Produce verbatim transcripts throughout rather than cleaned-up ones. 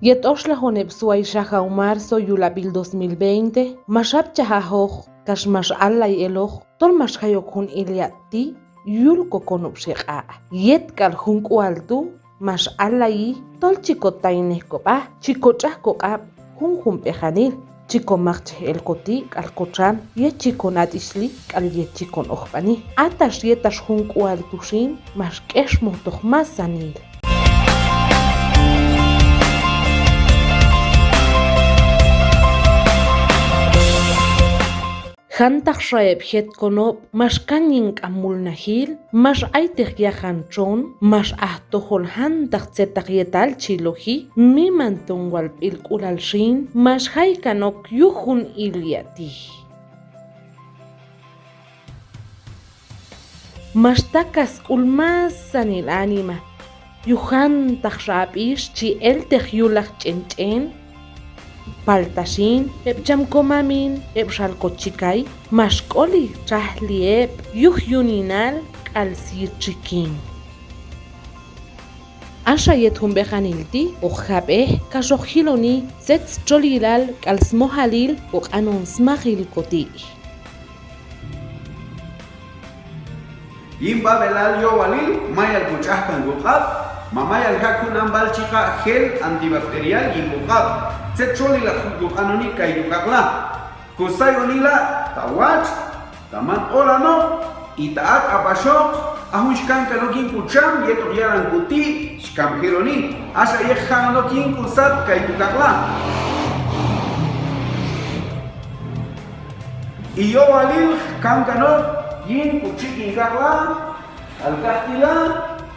Yet oxlajon heb' sway xajaw marzo yul ab'il dos mil veinte, max ab'chaj ajoq kax max allay eloq tol max jay ok jun ilya' ti' yul kokonob' xeq'a'. Yet k'al jun k'ual tu' max allayi tol chi kotaynej kob'a, chi kotx'aj koq'ab' junjun b'eqanil, chi komaqchej el koti' k'al kotxam yet chi konat'ixli k'al yet chi konojb'ani. Atax yetax jun k'ual tu' xin max k'exmojtoq masanil. Jantaqxa heb' jet konob' max kan yin k'am mulnajil, max ayteq yaqan txon, max aj tojol jantaq tzetaq yetal chi loji, miman ton wal b'ilk'ulal xin max jay kan ok yuj jun ilya' ti'. Max takas sk'ul masanil anima yuj jantaqxa ab'ix chi elteq yulaq ch'en ch'en. Palta xin heb' cham komamin, heb' xal kochikay, max k'oli txajli heb' yuj yuninal k'al syichikin. Axa yet jun b'eqanil ti' hoq jab'ej kax hoq jiloni tzet stxolilal k'al smojalil koq'anon smajil koti'. Yin b'ab'elal yowalil mayal kotx'aj kan koq'ab', ma mayal jaq' jun amb'al chi jaq' gel antibacterial yin koq'ab'. Tzet txolilaq jun koq'anoni kaytu' kaqla. Kosayonil a' ta watx', ta man olanoq, y ta a k'apaxoq, a jun xkan kan ok yin kotxam yetoq yalan koti' xkan jeloni, axa yet ja'on ok yin kosat kaytu' kaqla. Y yowalil kan kan ok yin kotxikin kaqla, al kajtila,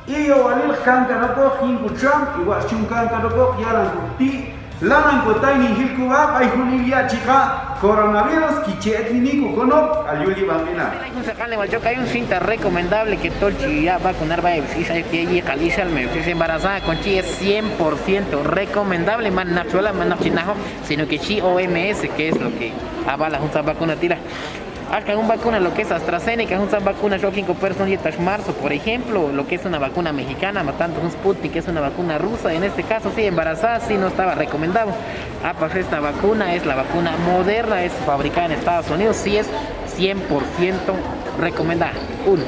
y yowalil kan kan okoq yin kotxam, y watx' ch'un kan kan okoq yalan koti', lanan kotaynin jil kob'a b'ay jun ilya' chi jaq' coronavirus, kiche etneni kokonob' k'al yul yib'an q'inal. Ay jun saq'anleb'al ch'ok, ay jun cinta recomendable que tol chi yaq' vacunar b'ay heb' ix, ay heb' yiqal ixal, ma heb' ix embarazada, kon chi es cien por ciento recomendable, man naq chi wala', man naq chi najoq, sino que chi O M S, que es lo que avala juntzan vacuna ti' la. Axka jun vacuna, lo que es AstraZeneca, juntzan vacuna x'ok yin kopersonal yetax marzo, por ejemplo, lo que es una vacuna mexicana, ma tanto jun Sputnik, que es una vacuna rusa, en este caso sí, embarazada, sí, no estaba recomendado. Ah, pues esta vacuna es la vacuna Moderna, es fabricada en Estados Unidos, sí es cien por ciento recomendada. Uno.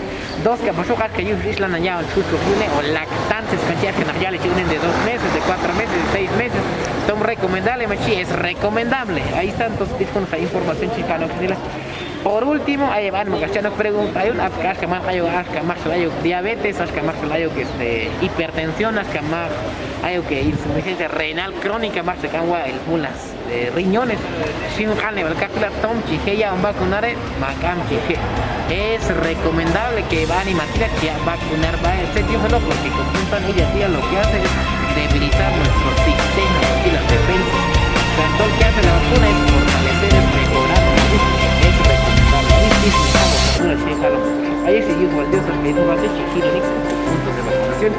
Dos, k'apaxoq axka yuj ix lanan yaq'on txutx ok yune', o lactantes, kon chi axka naq yali chi unin de dos meses, de cuatro meses, de seis meses, tom recomendable, ma chi es recomendable. Ahí está, entonces, ti' jun información chi ja'on ok ti' la. Por último, ay heb' anima k'ax cha'on ok pregunta, ay jun axka, axka mak ayok, axka maktxel ayok diabetes, axka maktxel ayok, este, hipertensión, axka mak ayok, eh, insuficiencia renal crónica, maktxel k'am wa'il jun las, eh, riñones. Xhi jun q'anleb'al kaqti' la, tom chi je' yaq'on vacunar heb' ma k'am chi je'. Es recomendable que heb' anima ti' la chi yaq' vacunar b'ay heb'. Tzet yuj eloq, porque con juntzan ilya' ti' la lo que hace es debilitar nuestro sistema, las defensas. O sea, todo lo que hace la vacuna es fortalecer, es mejorar, es recomendable. Ay, sí, sí, sí, vamos, vacuna, sí, jalo. Ay, sí, yuj wal Dios, porque no va a ser chiquito, ni con puntos de vacunación.